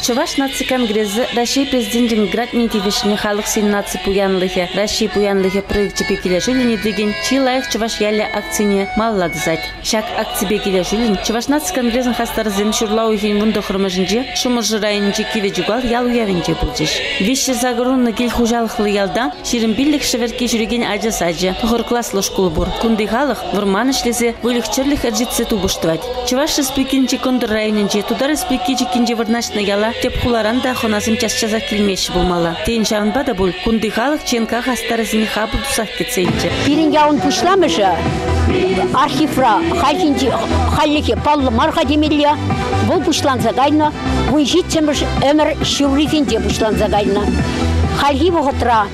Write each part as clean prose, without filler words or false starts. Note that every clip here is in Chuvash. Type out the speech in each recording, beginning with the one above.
Чӑваш наци конгресӗ Раҫҫей Президенчӗн грантне тивӗҫнӗ Халӑхсен наци пуянлӑхӗ Раҫҫей пуянлӑхӗ проекчӗпе килӗшӳллӗн иртекен Чи лайӑх чӑваш ялӗ акцине малалла тӑсать. Ҫак акципе килӗшӳллӗн Чӑваш наци конгресӗн хастарӗсем ҫурла уйӑхӗн вунтӑххӑрмӗшӗнче Шӑмӑршӑ районӗнчи Кивӗ Чукал ял уявӗнче пулчӗҫ. 380 кил хуҫалӑхлӑ ялта 25 шӗвӗркке ҫӳрекен ача сачӗ, тӑхӑр класлӑ шкул пур. Кунти халӑх вӑрман ӗҫлесе, выльӑх-чӗрлӗх ӗрчетсе тупӑш тӑвать. Чӑваш Республикинчи Кӑнтӑр районӗнчи Тутар Республики чиккинче вырнаҫнӑ яла тӗп хуларан та хӑнасем час-часах килмеҫҫӗ пулмалла. Тен, ҫавӑнпа та пуль кунти халӑх ЧНК хастарӗсене хапӑл тусах кӗтсе илчӗ. Пирӗн ялӑн пуҫламӑшӗ архивра хальхинче хальлӗхе паллӑ мар-ха темелле. Вӑл пуҫланса кайнӑ 17-мӗш ӗмӗр ҫуррисенче пуҫланса кайнӑ. Хальхи вӑхӑтра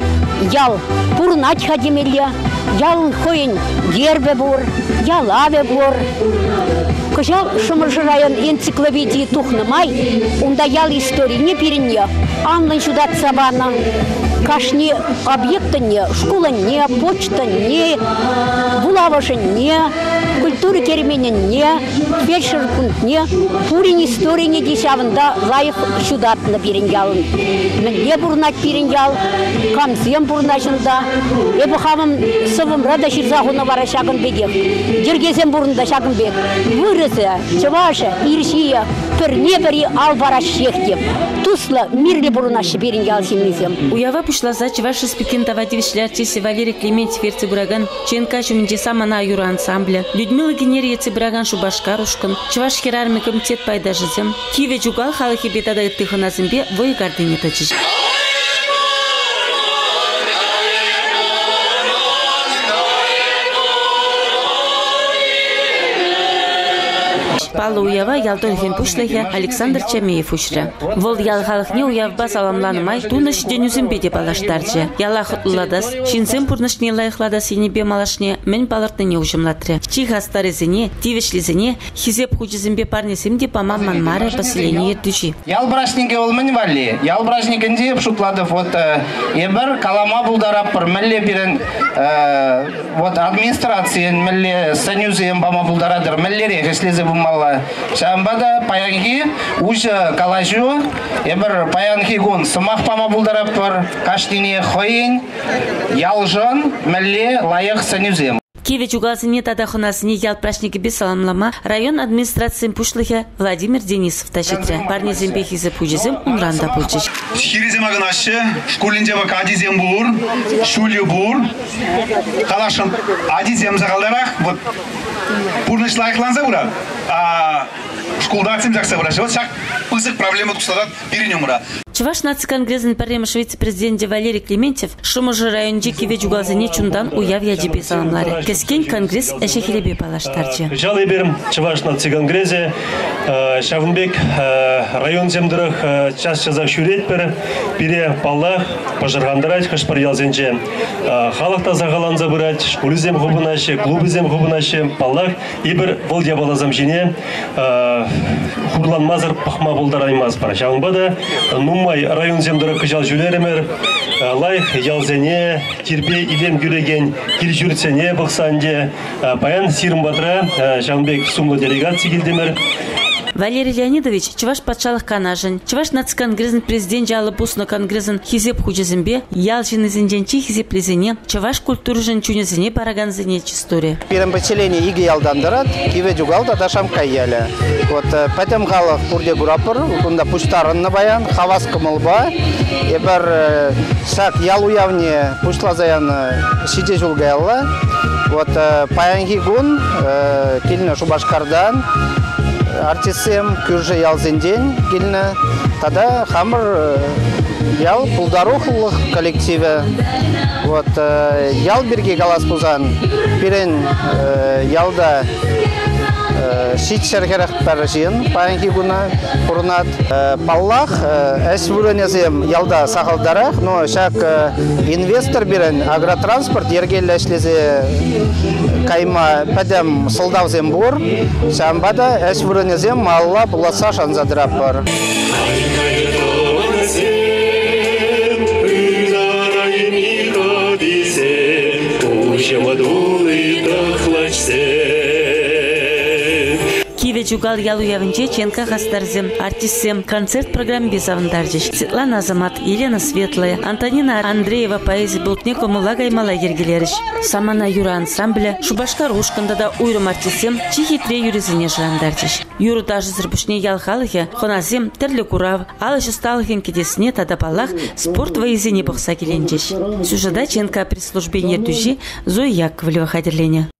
ял пурӑнать-ха темелле. Ялӑн хӑйӗн гербӗ пур, ялавӗ пур. Кӑҫал Шӑмӑршӑ район энциклопедийӗ тухнӑ май унта ял историне пирӗнне анлӑн ҫутатса панӑ. Кашни объектӑнне, шкулӑнне, почтӑнне, вулавӑшӗнне, культура керменӗнне, фельдшер пунктне пурин историне те ҫавӑнта лайӑх ҫутатнӑ пирӗн ялӑн. Мӗнле пурӑнать пирӗн ял, камсем пурӑнаҫ унта. Эпӗ хамӑн сӑввӑмра та ҫырса хунӑ вара ҫакӑн пекех. Йӗркесем пурӑнта ҫакӑн пек. Вырӑсӗ, чӑвашӗ, ирҫийӗ пӗрне-пӗри ал параҫҫех те. Туслӑ, мирлӗ пурӑнаҫҫӗ пирӗн ял ҫыннисем. Уява пуҫласа Чӑваш Республикин тава тивӗҫлӗ артисчӗ Валерий Клементьев ертсе пыракан ЧНК ҫумӗнчи Самана юрӑ ансамблӗ, Людмила Генер ертсе пыракан Шупашкар ушкӑн, Чӑваш хӗрарӑмӗ комитет пайташӗсем, Кивӗ Чукал халӑхӗпе тата ытти хӑнасемпе вӑйӑ картине тӑчӗҫ. Паллӑ уява ял тӑрӑхӗн пуҫлӑхӗ Александр Чамеев уҫрӗ. Вӑл ял халӑхне уявпа саламланӑ май тунӑ ҫитӗнӳсемпе те паллаштарчӗ. Яла хӑтлӑлатас, ҫынсен пурнӑҫне лайӑхлатас енӗпе малашне мӗн палӑртнине уҫӑмлатрӗ. Чи хастаррисене, тивӗҫлисене Хисеп хучӗсемпе парнесем те пама манмарӗ поселени ертӳҫи. Ял праҫникӗ вӑл мӗн валли? Ял праҫникӗнче эп шутлатӑп, вот эпир калама пултаратпӑр, мӗнле пирӗн вот администрацийӗн мӗнле сӗнӳсем пама пултаратӑр, мӗнлерех ӗҫлесе пымалла. Ҫавӑнпа та паянхи уҫӑ калаҫу эпир паянхи кун сӑмах пама пултаратпӑр, кашнине хӑйӗн ялшӑн мӗнле лайӑх сӗнӳсем. Кивӗ Чукалсене тата хӑнасене ял праҫникӗпе саламлама район администрацийӗн пуҫлӑхӗ Владимир Денисов та ҫитрӗ. Парнесемпе хисеп хучӗсем унран та пулчӗҫ. Хирӗсем акӑнаҫҫӗ, шкулӗнче вак ачисем пур, ҫулӗ пур. Каласшӑн, ачисем сахалтарах, вот пурнӑҫ лайӑхланса пырать. А шкулта атьсем чакса пыраҫҫӗ. Вот ҫак пысӑк проблема тухса тӑрать пирӗн умра. Чӑваш наци конгресӗн пӗрремӗш вице-президенчӗ Валерий Клементьев Шӑмӑршӑ районӗнчи Кивӗ Чукалсене чунтан уяв ячӗпе саламларӗ. Кӗскен конгресс ӗҫӗ-хӗлӗпе паллаштарчӗ. Кӑҫал эпир Чӑваш наци конгресӗ ҫавӑн пек районсем тӑрӑх час-часах ҫӳретпӗр. Пире, паллах, пӑшӑрхантарать хӑш-пӗр ялсенче. Халӑх та сахалланса пырать, шкулӗсем хупӑнаҫҫӗ, клубӗсем хупӑнаҫҫӗ. Паллах, эпир вӑл япаласем ҫине хурланмасӑр пӑхма пултараймастпӑр. Ҫавӑнпа та нумай районсем тӑрӑх кӑҫал ҫӳрерӗмӗр. Лайӑх ялсене, тирпей-илем кӳрекен кил-ҫуртсене пӑхса ӗнтӗ паян сирӗн патра ҫавӑн пек сумлӑ делегаци килтӗмӗр. Валерий Леонидович Чӑваш патшалӑх канашӗн, Чӑваш наци конгресӗн президенчӗ алӑ пуснӑ конгресӑн хисеп хучӗсемпе ял ҫыннисенчен чи хисеплисене, чӑваш культуришӗн чунӗсене паракансене чыс турӗ. Пирӗн поселени икӗ ялтан тӑрать, Кивӗ Чукал тата Шамккай ялӗ. Вот пӗтӗм халӑх пурте куратпӑр, кунта пуҫтарӑннӑ паян хавас кӑмӑлпа. Эпир ҫак ял уявне пуҫласа янӑ ҫичӗ ҫул каялла. Вот паянхи кун килнӗ Шупашкартан артистсем, кӳршӗ ялсенчен килнӗ тата хамӑр ял пултарулӑх коллективӗ. Вот ял пирки калас пулсан, пирӗн ялта 741 ҫын паянхи куна пурӑнать. Паллах, ӗҫ вырӑнӗсем ялта сахалтарах, но ҫак инвестор пирӗн агротранспорт йӗркеллӗ ӗҫлесе кайма пӗтӗм сӑлтавсем пур. Ҫавӑнпа та ӗҫ вырӑнӗсем малалла пуласса шанса тӑратпӑр. Чукал ял уявӗнче ЧНК хастарӗсем, артистсем концерт программипе савӑнтарчӗҫ. Светлана Асамат, Елена Светлая, Антонина Андреева поэзи блокне кӑмӑла каймалла йӗркелерӗҫ. Самана юрӑ ансамблӗ, Шупашкар ушкӑн тата уйрӑм артистсем чи хитре юрӑсене шӑрантарчӗҫ. Юрӑ-ташӑсӑр пуҫне ял халӑхӗ, хӑнасем, тӗрлӗ курав, ал ӗҫ ӑсталӑхӗн кӗтесне тата, паллах, спорт вӑййисене пӑхса киленчӗҫ. Сюжета ЧНК пресс-службин ертӳҫи Зоя Яковлева хатӗрленӗ.